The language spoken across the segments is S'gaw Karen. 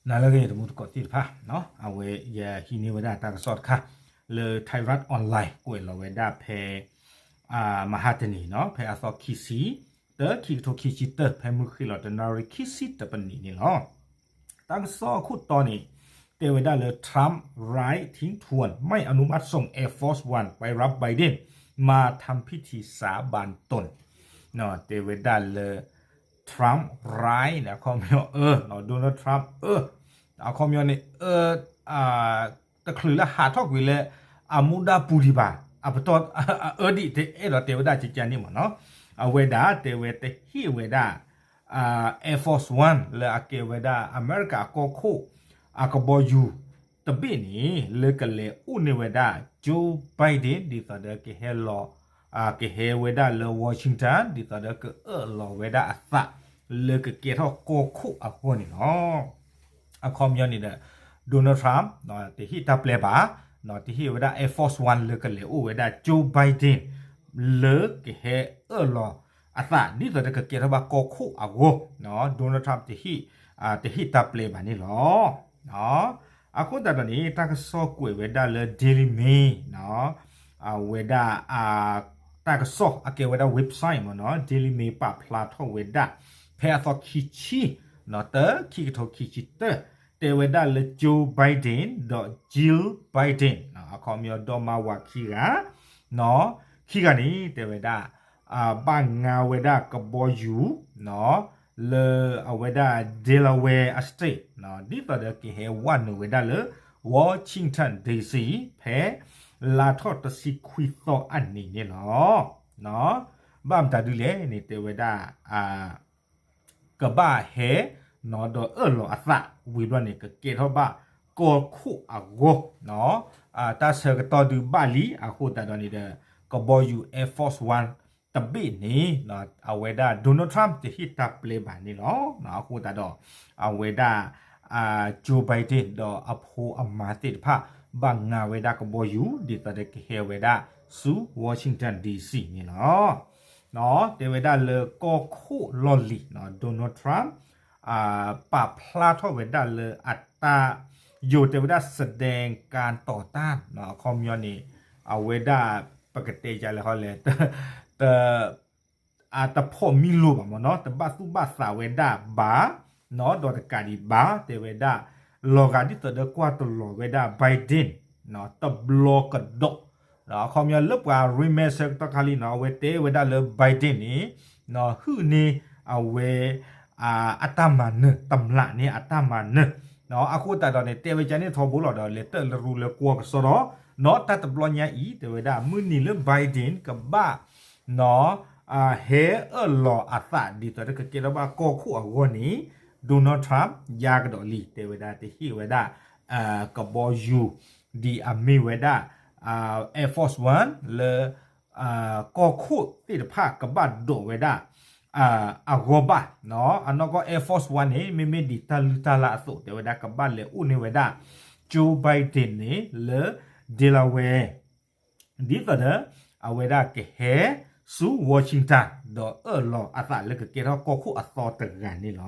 နၤလၢအဂ့ၤ တံၤသကိးသ့ၣ်တဖၣ်, အဝဲယဟံးန့ၢ်ဝဲဒၣ်တၢ်ကစီၣ်တခါ လၢ Thairath Online ကွဲးလီၤဝဲဒၣ်ဖဲ မဟါတနံၤနီၤ ဖဲအသီခံဆံတၢ ခံကထိခံဆံတၢ ဖဲမုၢ်ဃ့ၢ်လီၤတနၣ်ရံၣ်ခံဆံတၢပနံးန့ၣ်လီၤ. တၢ်ကစီၣ်အခိၣ်တီန့ၣ် တဲဝဲဒၣ်လၢ Trump writing to ไม่อนุมัติส่ง Air Force One ไปรับ Biden มาทำพิธีสาบานตน တဲဝဲဒၣ်လၢ Trump write အခီပညီအၢ Donald Trump အၢ အခီပညီန့ၣ် အၢ တချုးလၢဟးထီၣ်ကွံာ်လၢ အမူဒါပူၤဒံးဘၣ် အပတီၢ်အအၢဒံး အဲၣ်ဒိးတဲဝဲဒၣ်ကကန့ၣ်မ့ၢ်နီၤ, အဝဲဒၣ်တဲဝဲတဟ့ၣ်ဝဲဒၣ် Air Force One လၢအကဲဝဲဒၣ်အမဲရကၤအကီၢ်ခိၣ် အကဘီယူၤတဘ့ၣ်န့ၣ် လၢကလဲၤအိၣ်န့ၢ်ဝဲဒၣ် Joe Biden ဒ်သိးဒီးကဟဲလီၤ ကဟဲဝဲဒၣ်လၢ Washington ဒ်သိးဒီးကအၢၣ်လီၤဝဲဒၣ်အသး လၢကကဲထီၣ်ကီၢ်ခိၣ်အဂီၢ်န့ၣ်လီၤ. အခီပညီန့ၣ်ဒီး Donald Trump တဟ့ၣ်တၢ်ပျဲဘၣ်, တဟ့ၣ်ဝဲဒၣ် Air Force One လၢကလဲၤအိၣ်ဝဲဒၣ် Joe Biden လၢကဟဲအၢၣ်လီၤအသး ဒ်သိးဒီးကကဲထီၣ်ဘၣ်ကီၢ်ခိၣ်အဂီၢ်, Donald Trump တဟ့ၣ် တဟ့ၣ်တၢ်ပျဲဘၣ်န့ၣ်လီၤ. အဃိသတးဒီးန့ၣ် တၢ်ကစီၣ်ကွဲးဝဲဒၣ်လၢ Daily Mail အဝဲဒၣ် တၢ်ကစီၣ်အကဲဝဲဒၣ် website မ့ၢ်နီၤ Daily Mail ပာ်ဖျါထီၣ်ဝဲဒၣ် ဖဲအသီခံဆံ တၢခံကထိခံဆံတၢ တဲဝဲဒၣ်လၢ Joe Biden ဒီး Jill Biden အခီပညီဒီမါဝၤခံဂၤ ခံဂၤန့ၣ် တဲဝဲဒၣ် ဘၣ်ငါဝဲဒၣ်ကဘီယူၤ လၢအဝဲဒၣ် Delaware အ state ဒ်သိးဒီးကဟဲဝဲနုာ်ဝဲဒၣ်လၢ Washington D C ဖဲလါထီၣ်တဆံခွံသီအနံၤန့ၣ်လီၤ. ဘၣ်မတၤဒုလဲၣ်န့ၣ် တဲဝဲဒၣ် ကဘၣ်ဟဲ ဒီးအၢၣ်လီၤအသးဝံၤဘျီန့ၣ် ကကဲထီၣ်ဘၣ်ကီၢ်ခိၣ်အဂီၢ်, တၢ်ဆၢကတီၢ်ဒုးဘၣ်လံ အဃိသတးဒီးန့ၣ်ဒီး ကဘီယူၤ Air Force One တဘ့ၣ်န့ၣ် အဝဲဒၣ် Donald Trump တဟ့ၣ်တၢ်ပျဲဘၣ်န့ၣ်လီၤ. အဃိသတးဒီး အဝဲဒၣ် Joe Biden ဒီးအဖိအမါသ့ၣ်တဖၣ် ဘၣ်ငါဝဲဒၣ်ကဘီယူၤ ဒ်သိးဒီးကဟဲဝဲဒၣ်ဆူ Washington D C န့ၣ်လီၤ. တဲဝဲဒၣ်လၢကီၢ်ခိၣ်လီၢ်လံၤ Donald Trump ပာ်ဖျါထီၣ်ဝဲဒၣ်လၢအတၢ် ယိၤတဲဝဲဒၣ် แสดงการต่อต้าน အခီပညီန့ၣ် အဝဲဒၣ် ပကတဲယၤလဲၣ်ဟီလဲၣ် တ တဖီၣ်မံလိၤဘၣ်မ့ၢ်နီၤ တဘၣ်သူၣ်ဘၣ်သးဝဲဒၣ်ဘၣ် ဒီးတကးဒံးဘၣ် တဲဝဲဒၣ် လီၤဂာ်ဒ်သိးဒီးကွၢ်တလီၤဝဲဒၣ် Biden တဘျီကဒီး အခီပညီလၢပှၤရ့မဲဆၢကတီၢ်ခါလံနီၤ အဝဲတဲဝဲဒၣ်လၢ Biden န့ၣ် ဟုၣ်န့ၢ်အဝဲ အတၢ်မၤနၢၤ တမျးန့ၢ်အတၢ်မၤနၢၤ အဃိသတးဒီးန့ၣ် တဲဝဲကန့ၣ်ထီဘိလီၤဒီး လဲၤတၢ်လၢရူလၢကွီၢ်ကစီဒီး နီၤတၢ်တဘျီညါအံၤ တဲဝဲဒၣ် မုၢ်နံၤလၢ Biden ကဘၣ် ဟဲအၢၣ်လီၤအသးဒ်သိးဒီးကကဲထီၣ်ဘၣ်ကီၢ်ခိၣ်အဂီၢ်န့ၣ် Donald Trump ယါကဒီးလံ တဲဝဲဒၣ်တဟ့ၣ်ဝဲဒၣ် ကဘီယူၤ ဒ်အမ့ၢ်ဝဲဒၣ် Air Force One လၢ ကီၢ်ခိၣ်သ့ၣ်တဖၣ်ကဘၣ်ဒိးဝဲဒၣ် အဂီၢ်ဘၣ် အနီၢ်ကီၢ် Air Force One န့ၣ် မ့မ့ၢ်ဒံးတၢ်လုၢ်တၢ်လၢ်အသိး တဲဝဲဒၣ်ကဘၣ်လဲၤအိၣ်န့ၢ်ဝဲဒၣ် Joe Biden န့ၣ် လၢ Delaware ဒ်သိးဒီး အဝဲဒၣ်ကဟဲဆူ Washington ဒီးအၢၣ်လီၤအသးလၢကကဲထီၣ်ကီၢ်ခိၣ်အသီတဂၤန့ၣ်လီၤ.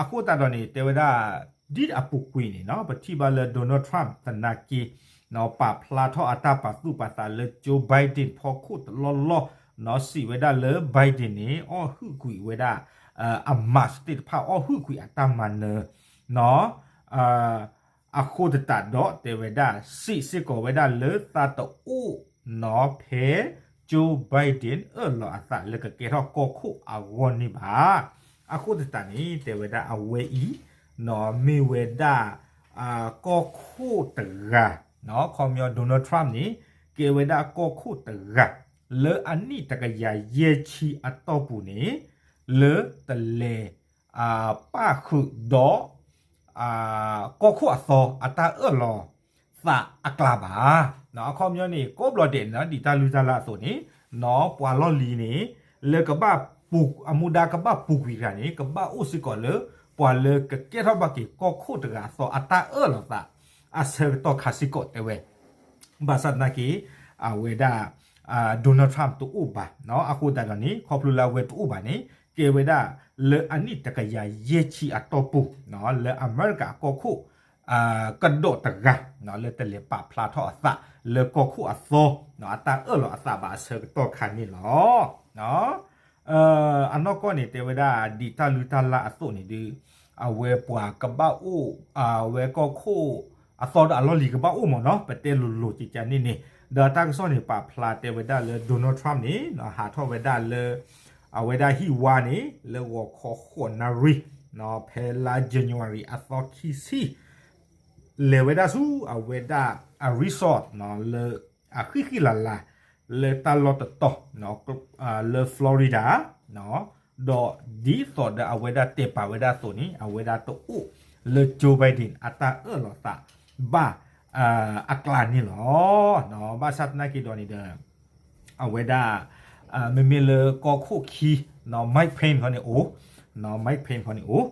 အဃိသတးဒီးန့ၣ် တဲဝဲဒၣ် ဒ်အပူၤကွံာ်န့ၣ်နီၤ ပထံၣ်ဘၣ်လၢ Donald Trump သနာ်က့ ပာ်ဖျါထီၣ်အတၢ်ပာ်သူၣ်ပာ်သးလၢ Joe Biden ဖီခိၣ်တလီၢ်လီၢ် စံးဝဲဒၣ်လၢ Biden န့ၣ် အီၣ်ဟုၣ်ကွံာ်ဝဲဒၣ် အ mask သ့ၣ်တဖၣ် အီၣ်ဟုၣ်ကွံာ်အတၢ်မၤနၢၤ အဃိသတးဒီးတဲဝဲဒၣ် စံးစ့ၢ်ကီးဝဲဒၣ်လၢသးတအိၣ်နီၤဖဲ Joe Biden အၢၣ်လီၤအသးလၢကကဲထီၣ်ကီၢ်ခိၣ်အဂီၢ်န့ၣ်ဘၣ်. အဃိသတးန့ၣ် တဲဝဲဒၣ်အဝဲအံၤ မ့ၢ်ဝဲဒၣ် ကီၢ်ခိၣ်တဂၤ ခီပညီ Donald Trump န့ၣ် ကဲဝဲဒၣ်ကီၢ်ခိၣ်တဂၤ လၢအနံၣ်တကယၤယဲၢ်ဆံအတီၢ်ပူၤန့ၣ် လၢတလဲၤ ပၣ်ဃုာ်ဒီး ကီၢ်ခိၣ်အသီအတၢ်အၢၣ်လီၤသးအကျါဘၣ်. အခီပညီန့ၣ် ကိးဘျီဒဲးန့ၣ် ဒ်တၢ်လုၢ်တၢ်လၢ်အသိးန့ၣ် ပှၤလီၢ်လံၤန့ၣ် လၢကဘၣ်ပူၤ အမူဒါကဘၣ်ပူၤကွံာ်တဂၤန့ၣ် ကဘၣ်အိၣ်စ့ၢ်ကီးလၢ ပှၤလၢကကဲထီၣ်ဘၣ်က့ၤကီၢ်ခိၣ်တဂၤအသီအတၢ်အၢၣ်လီၤသး အဆၢကတီၢ်ခါစ့ၢ်ကီးတဲဝဲ ဘၣ်ဆၣ်သနာ်က့ အဝဲဒၣ် Donald Trump တအိၣ်ဘၣ်. အဃိသတးဒီးန့ၣ် ခီဖျိလၢအဝဲတအိၣ်ဘၣ်န့ၣ် ကဲဝဲဒၣ်လၢအနံၣ်တကယၤယဲၢ်ဆံအတီၢ်ပူၤ လၢအမဲရကၤအကီၢ်ခိၣ် ကဒီးတဂၤ လၢတလဲၤပာ်ဖျါထီၣ်အသး လၢကီၢ်ခိၣ်အသီ အတၢ်အၢၣ်လီၤအသးဘၣ်အဆၢကတီၢ်ခါန့ၣ်လီၤ. အနီၢ်ကီၢ်န့ၣ် တဲဝဲဒၣ်ဒ်တၢ်လုၢ်တၢ်လၢ်အသိးန့ၣ်ဒုး အဝဲပှၤကဘၣ်အိၣ် အဝဲကီၢ်ခိၣ်အသီဒီးအလီၢ်လံၤကဘၣ်အိၣ်မ့ၢ်နီၤ ပတဲလိၤလိၤကကန့ၣ်န့ၣ် ဒီးတၢ်ကစီၣ်န့ၣ် ပာ်ဖျါတဲဝဲဒၣ်လၢ Donald Trump န့ၣ် ဟးထီၣ်ဝဲဒၣ်လၢ အဝဲဒၣ်ဟံၣ်ဝါန့ၣ် လၢဂီၤခီဃိးနၣ်ရံၣ် ဖဲလါ January အသီခံဆံ လဲၤဝဲဒၣ်ဆူအဝဲဒၣ်အ resort လၢအဃံးဃံးလၤလၤ လၢတၢ်လီၢ်တတီၤ လၢ Florida ဒီးဒ်သိးဒီးအဝဲဒၣ်တဲပာ်ဝဲဒၣ်အသိးန့ၣ် အဝဲဒၣ်တအိၣ်လၢ Joe Biden အတၢ်အၢၣ်လီၤသးဘၣ်အကျါန့ၣ်လီၤ. ဘၣ်ဆၣ်သနာ်က့ဒီးန့ၣ်ဒီး အဝဲဒၣ် မ့မ့ၢ်လၢကီၢ်ခိၣ်ခံ Mike Pence ခီန့ၣ်အိၣ် Mike Pence ခီန့ၣ်အိၣ်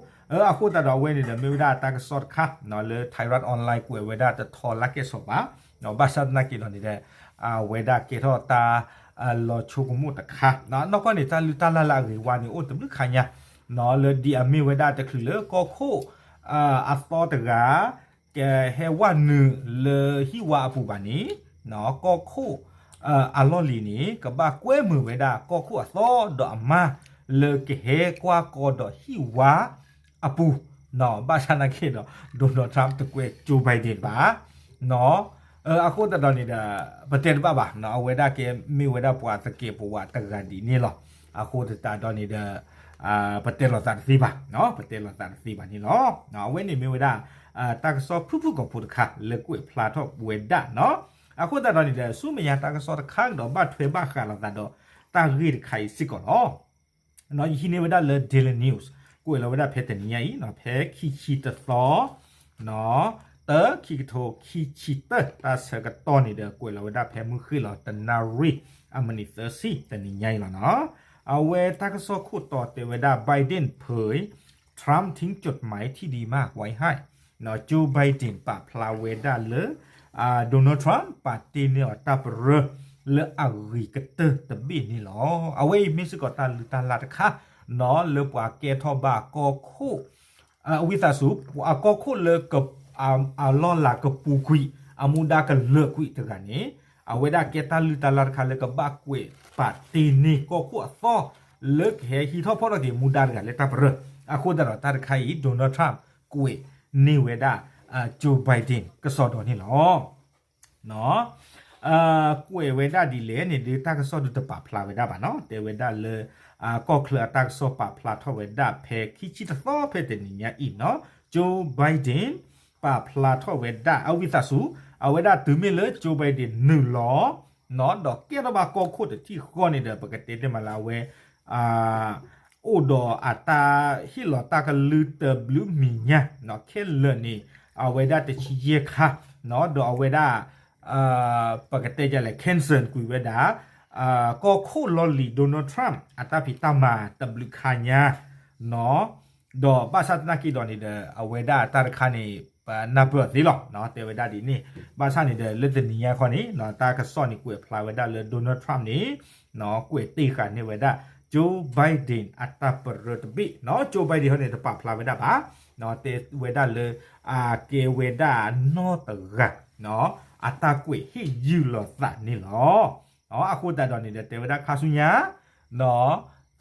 အဃိသတးဒီးအဝဲန့ၣ်ဒီးမ့ၢ်ဝဲဒၣ်တၢ်ကစီၣ်တခါ လၢ Thairath Online ကွဲးဝဲဒၣ်တထီလၢကဲၣ်ဆိးဘၣ် ဘၣ်ဆၣ်သနာ်က့ဒီးန့ၣ်ဒီး အဝဲဒၣ်ကဲထီၣ်တၢ် လီၤဆိကမိၣ်တခါ နီၢ်ကီၢ်န့ၣ် တၢ်လုၢ်တၢ်လၢ်လၢအဂ့ၤဝါန့ၣ် အိၣ်တဘျုးခါညါ လၢဒ်အမ့ၢ်ဝဲဒၣ်တချုးလၢကီၢ်ခိၣ် အသီတဂၤ ကဟဲဝဲနုာ်လၢဟံၣ်ဝါအပူၤဘၣ်န့ၣ် ကီၢ်ခိၣ် အလီၢ်လံၤန့ၣ် ကဘၣ်ကွဲမုာ်ဝဲဒၣ်ကီၢ်ခိၣ်အသီဒီးအမါ လၢကဟဲကွၢ်ကီဒီးဟံၣ်ဝါအပူၤ ဘၣ်ဆၣ်သနာ်က့ဒီး Donald Trump တကွဲး Joe Biden ဘၣ် အဃိသတးဒီးန့ၣ်ဒီး ပတဲတဘၣ်ဘၣ် အဝဲဒၣ်ကဲမ့ၢ်ဝဲဒၣ်ပှၤသကဲးပဝးတဂၤဒ်န့ၣ်လီၤ. အဃိသတးဒီးန့ၣ်ဒီး ပတဲလိာ်သးတသ့ဘၣ် ပတဲလိာ်သးတသ့ဘၣ်န့ၣ်လီၤ. အဝဲန့ၣ်မ့ၢ်ဝဲဒၣ် တၢ်ကစီၣ်ဖုၣ်ဖုၣ်ကိာ်ဖိတခါ လၢကွဲးဖျါထီၣ်ဝဲဒၣ်နီၤ. အဃိသတးဒီးန့ၣ်ဒီး ဆူမဲာ်ညါတၢ်ကစီၣ်တခါကဒီး ဘၣ်ထွဲဘၣ်ဃးလိာ်သးဒီး တၢ်ဂ့ၢ်တခါအံၤစ့ၢ်ကီးလီၤ. ယဟံးန့ၢ်ဝဲဒၣ်လၢ Daily News ကွဲးလီၤဝဲဒၣ်ဖဲတနံၤညါအံၤ ဖဲခံဆံတသီ တၢ ခံကထိခံဆံတၢ တၢ်ဆၢကတီၢ်န့ၣ်ဒီး ကွဲးလီၤဝဲဒၣ်ဖဲမုၢ်ဃ့ၢ်လီၤတနၣ်ရံၣ် အမံးနံးသၢဆံ တနံၤညါအံၤလီၤနီၤ. အဝဲတၢ်ကစီၣ်ခိၣ်တီတဲဝဲဒၣ် Biden เผย Trump ทิ้งจดหมายที่ดีมากไว้ให้ Joe Biden ပာ်ဖျါဝဲဒၣ်လၢ Donald Trump ပာ်တ့ၢ်န့ၢ်အီၤတၢ်ပရၢ လၢအဂ့ၤကတၢၢ်တဘ့ၣ်န့ၣ်လီၤ. အဝဲအံၤမ့ၢ်စ့ၢ်ကီးတၢ်လုၢ်တၢ်လၢ်တခါ လၢပှၤကဲထီၣ်ဘၣ်ကီၢ်ခိၣ် ဝံသးစူၤ အကီၢ်ခိၣ်လၢ အလီၢ်လၤကပူၤကွံာ် အမူဒါကလၢာ်ကွံာ်တဂၤန့ၣ် အဝဲဒၣ်ကဲတၢ်လုၢ်တၢ်လၢ်တခါလၢကဘၣ်ကွဲးပာ်တ့ၢ်န့ၢ်ကီၢ်ခိၣ်အသီ လၢကဟဲဟံးထီၣ်ဖီၣ်ထီၣ်က့ၤမူဒါတဂၤလၢတၢ်ပရၢ. အဃိသတးဒီးတၢ်တခါအံၤ Donald Trump ကွဲးန့ၢ်ဝဲဒၣ် Joe Biden ကစီဒီန့ၣ်လီၤ. ကွဲးဝဲဒၣ်ဒ်လဲၣ်န့ၣ် ဒ်တၢ်ကစီၣ်ဒုးတပာ်ဖျါဝဲဒၣ်ဘၣ်နီၤ တဲဝဲဒၣ်လၢ ကီၢ်ချၢအတၢ်ကစီၣ်ပာ်ဖျါထီၣ်ဝဲဒၣ်ဖဲခံဆံတသီဖဲတနံၤညါအံၤနီၤ Joe Biden ပာ်ဖျါထီၣ်ဝဲဒၣ်အဝံသးစူၤ အဝဲဒၣ်တုၤမ့ၢ်လၢ Joe Biden နုာ်လီၤ ဒီးကဲထီၣ်ဘၣ်ကီၢ်ခိၣ်တထံၣ်ဃီန့ၣ်ဒီး ပကတဲတ့ၢ်မးလၢအဝဲ အိၣ်ဒီးအတၢ်ဟ့ၣ်လီၤတၢ်ကလုၢ်တဘျုးမံၤညါ ခဲလၢာ်န့ၣ် အဝဲဒၣ်တဆံယဲၢ်ခါ ဒီးအဝဲဒၣ် ပကတဲဒ်လဲၣ် cancel ကွံာ်ဝဲဒၣ် ကီၢ်ခိၣ်လီၢ်လံၤ Donald Trump အတၢ်ဖံးတၢ်မၤတဘျုးခါညါ ဒီးဘၣ်ဆၣ်သနာ်က့ဒီးန့ၣ်ဒီး အဝဲဒၣ်တၢ်တခါန့ၣ် ပနၢ်ပၢၢ်အီၤသ့လီၤ တဲဝဲဒၣ်ဒ်န့ၣ် ဘၣ်ဆၣ်န့ၣ်ဒီး လၢတနံၤညါခီန့ၣ် တၢ်ကစီၣ်န့ၣ်ကွဲးဖျါဝဲဒၣ်လၢ Donald Trump န့ၣ် ကွဲးတ့ၢ်ဃာ်န့ၢ်ဝဲဒၣ် Joe Biden အတၢ်ပရၢတဘ့ၣ် Joe Biden ဟီန့ၣ် တပာ်ဖျါဝဲဒၣ်ဘၣ် တဲဝဲဒၣ်လၢ အကဲဝဲဒၣ်နီၢ်တဂၤ အတၢ်ကွဲးဟ့ၣ်ယုၢ်လီၤသးန့ၣ်လီၤ. အဃိသတးဒီးန့ၣ်ဒီး တဲဝဲဒၣ်ခါဆူညါ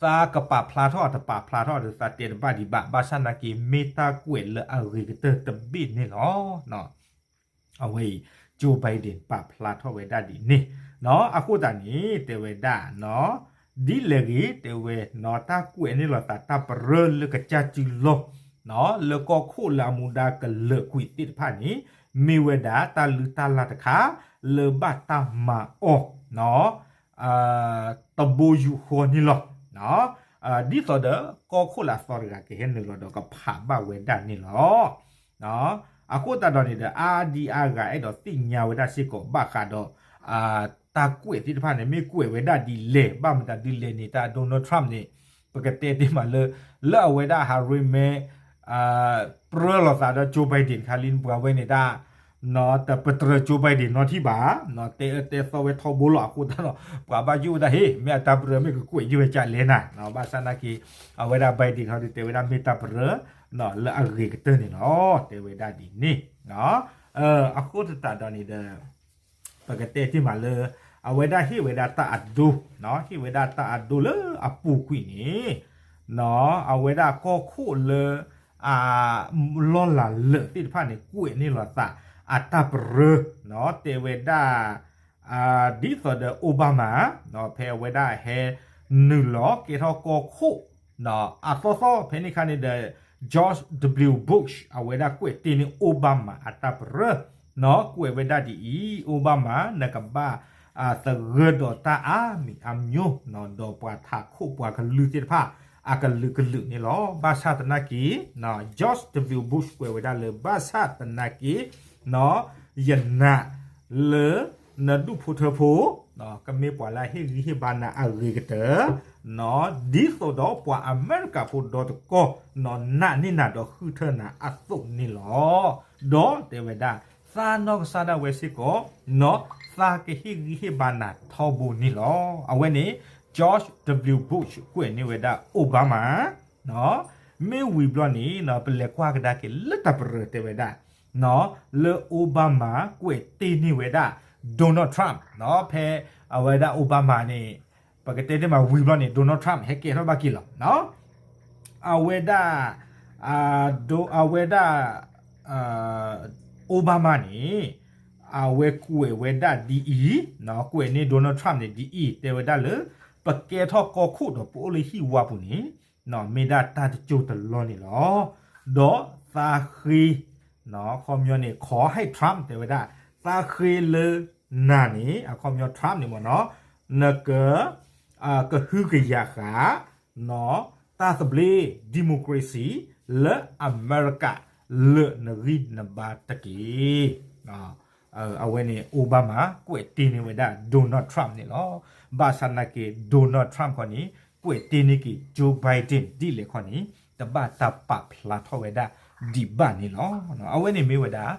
သးကပာ်ဖျါထီၣ်တပာ်ဖျါထီၣ်ဒီး သးတဲတဘၣ်ဒံးဘၣ် ဘၣ်ဆၣ်သနာ်က့ မ့ၢ်တၢ်ကွဲးလၢအဂ့ၤကတၢၢ်တဘ့ၣ်န့ၣ်လီၤ. အဝဲအံၤ Joe Biden ပာ်ဖျါထီၣ်ဝဲဒၣ်ဒ်န့ၣ် အဃိသတးန့ၣ် တဲဝဲဒၣ် ဒ်လဲၣ်ဂ့ၤ တဲဝဲ တၢ်ကွဲးန့ၢ်လိာ်သးတၢ်ပရၢလၢကစၢ်စုလီၢ် လၢကီၢ်ခိၣ်လၢအမူဒါကလၢာ်ကွံာ်သ့ၣ်တဖၣ်န့ၣ် မ့ၢ်ဝဲဒၣ်တၢ်လုၢ်တၢ်လၢ်တခါ လၢဘၣ်တၢ်မၤအီၤ တဘိယူၢ်ဃီန့ၣ်လီၤ. ဒ်သိးဒီး ကီၢ်ခိၣ်လၢအသီတဂၤကဟဲနုာ်လီၤဒီးကဖးဘၣ်ဝဲဒၣ်န့ၣ်လီၤ. အဃိသတးဒီးန့ၣ်ဒီး အါဒံအါဂၤအဲၣ်ဒိးသ့ၣ်ညါဝဲဒၣ်စ့ၢ်ကီးဘၣ်ဃးဒီး တၢ်ကွဲးသ့ၣ်တဖၣ်န့ၣ် မ့ၢ်ကွဲးဝဲဒၣ်ဒ်လဲၣ် ဘၣ်မတၤဒ်လဲၣ်န့ၣ် တၢ် Donald Trump န့ၣ် ပကတဲတ့ၢ်မးလၢ လၢအဝဲဒၣ်ဟးရ့မဲ ပြၢလိာ်သးဒီး Joe Biden ခါလံ ပှၤဝဲန့ၣ်တၢ် တပတြၢၤ Joe Biden နီတထံၣ်ဘၣ်, တဲအၢတဲသီဝဲထီဘိလီၤ. အဃိသတးဒီး ပှၤဘၣ်ယိၣ်ဝဲဒၣ် ဟ့ၣ် မ့ၢ်အတၢ်ပတြၢၤမ့ၢ်ကကွဲးယုၢ်ဝဲကလဲၣ်နၤ, ဘၣ်ဆၣ်သနာ်က့ အဝဲဒၣ် Biden ထီၣ်ဒုး တဲဝဲဒၣ်မ့ၢ်တၢ်ပတြၢၤ လၢအဂ့ၤကတၢၢ်န့ၣ်လီၤ. တဲဝဲဒၣ်ဒ်န့ၣ် အဃိသတးဒီးန့ၣ်ဒီး ပကတဲတ့ၢ်မးလၢ အဝဲဒၣ်ဟ့ၣ်ဝဲဒၣ်တၢ်အဒိ, ဟ့ၣ်ဝဲဒၣ်တၢ်အဒိလၢအပူၤကွံာ်န့ၣ် အဝဲဒၣ်ကီၢ်ခိၣ်လၢ အလီၢ်လၤလၢာ်သ့ၣ်တဖၣ်န့ၣ် ကွဲးန့ၢ်လိာ်သးအတၢ်ပတြၢၤ, တဲဝဲဒၣ် ဒ်သိးဒီး Obama ဖဲအဝဲဒၣ်ဟဲနုာ်လီၤကဲထီၣ်ကီၢ်ခိၣ် အသီသီ ဖဲန့ၣ်အခါန့ၣ်ဒီး George W Bush အဝဲဒၣ်ကွဲးတ့ၢ်န့ၢ် Obama အတၢ်ပတြၢၤ, ကွဲးဝဲဒၣ်ဒ်အံၤ, Obama နကဘၣ်သဂၢၢ်ဒီးတၢ်အါမံၤအါမျိၤ ဒီးပှၤထးခိၣ်ပှၤကလုာ်သ့ၣ်တဖၣ် အကလုာ်ကလုာ်န့ၣ်လီၤ. ဘၣ်ဆၣ်သနာ်က့ George W Bush ကွဲးဝဲဒၣ်လၢ ဘၣ်ဆၣ်သနာ်က့ ယနာ်လၢ နဒူၣ်ဖိထၢဖိ ကမ့ၢ်ပှၤလၢအဟ့ၣ်ဂံၢ်ဟ့ၣ်ဘါနၤအဂ့ၤကတၢၢ်, ဒ်သိးဒီးပှၤအမဲရကၤဖိဒီတကီၢ် နာ်န့ၢ်နၤဒီးဃုထၢနၤအသိးန့ၣ်လီၤ. ဒီးတဲဝဲဒၣ် သးနီၢ်ကစၢ်ဒၣ်ဝဲစ့ၢ်ကီး သးကဟ့ၣ်ဂံၢ်ဟ့ၣ်ဘါနၤထီဘိန့ၣ်လီၤ. အဝဲန့ၣ် George W Bush ကွဲးန့ၢ်ဝဲဒၣ် Obama မ့ၢ်ဝံၤဘျီန့ၣ် ပလဲၤကွၢ်ကဒါက့ၤလၢတၢ်ပတြၢၤတဲဝဲဒၣ် လၢ Obama ကွဲးတ့ၢ်န့ၢ်ဝဲဒၣ် Donald Trump ဖဲအဝဲဒၣ် Obama န့ၣ် ပကတဲတ့ၢ်မးဝံၤဘျီန့ၣ် Donald Trump ဟဲကဲထီၣ်ဘၣ်က့ၤလီၤ. အဝဲဒၣ် အဝဲဒၣ် Obama န့ၣ် အဝဲကွဲးဝဲဒၣ်ဒ်အံၤ, ကွဲးန့ၢ် Donald Trump န့ၣ်ဒ်အံၤ, တဲဝဲဒၣ်လၢ ပကဲထီၣ်ကီၢ်ခိၣ်ဒီးပအိၣ်လၢဟံၣ်ဝါပူၤန့ၣ် မ့ၢ်ဒၣ်တၢ်တစိၢ်တလီၢ်န့ၣ်လီၤ. ဒီးသးဃ့ ခီပညီန့ၣ် ခီဟဲ Trump တဲဝဲဒၣ် သးဃ့လၢနၤန့ၣ် အခီပညီ Trump န့ၣ်မ့ၢ်နီၤ နက ကဟုကယာ်ဃာ် တၢ်သဘျ့ democracy လၢအမဲရကၤ လၢနဂံၢ်နဘါတက့ၢ်. အဝဲန့ၣ် Obama ကွဲးတ့ၢ်န့ၢ်ဝဲဒၣ် Donald Trump န့ၣ်လီၤ. ဘၣ်ဆၣ်သနာ်က့ Donald Trump ခီန့ၣ် ကွဲးတ့ၢ်န့ၢ်က့ၤ Joe Biden ဒ်လဲၣ်ခီန့ၣ် တဘၣ်တၢ်ပာ်ဖျါထီၣ်ဝဲဒၣ်ဒံးဘၣ်န့ၣ်လီၤ. အဝဲန့ၣ်မ့ၢ်ဝဲဒၣ်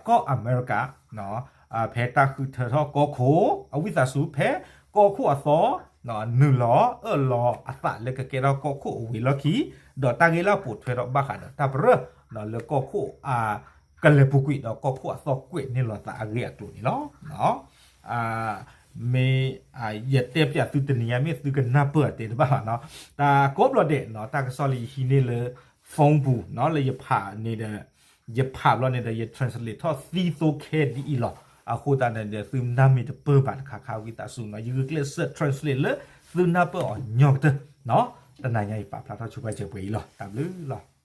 ကီၢ်အမဲရကၤ ဖဲတၢ်ဃုထၢထီၣ်ကီၢ်ခိၣ် အဝံသးစူၤဖဲကီၢ်ခိၣ်အသီ နုာ်လီၤအၢၣ်လီၤအသးလၢကကဲထီၣ်ကီၢ်ခိၣ်အဝံၤလီၢ်ခံ ဒီးတၢ်ဂ့ၢ်လၢအပိာ်ထွဲထီၣ်ဘၣ်ဃးဒီးတၢ်ပတြၢၤ လၢကီၢ်ခိၣ်အကလဲၤပူၤကွံာ်ဒီးကီၢ်ခိၣ်အသီကွဲးန့ၢ်လိာ်သးအဂ့ၢ်အကျိၤန့ၣ်လီၤ. မ့ၢ် ယတဲပျးသုတနံၤညါ မ့ၢ်သုကနၢ်ပၢၢ်အတဲတဘၣ်ဘၣ်နီၤ တၢ်ကိးဘျီဒဲးနီၤ တၢ်ကစီၣ်လၢယဟံးန့ၢ်လၢ phone ပူၤနီၤ လၢယဖးန့ၣ်ဒီး ယဖးဘျီန့ၣ်ဒီး ယ translate ထီၣ်သံသိခဲဒ်အံၤလီၤ. အဃိသတးန့ၣ်ဒီး သုနၢ်မ့ၢ်တပၢၢ်ဘၣ်တခါခါ ဝံသးစူၤနီၤ ယဂုာ်ကျဲးစၢး translate လၢသုနၢ်ပၢၢ်အီၤညီကတၢၢ်နီၤ. တနၤညါအံၤပာ်ဖျါထီၣ်ဆိပာ်စၢၤပှဲၤအံၤလီၤ. တၢ်ဘျုးလီၤ.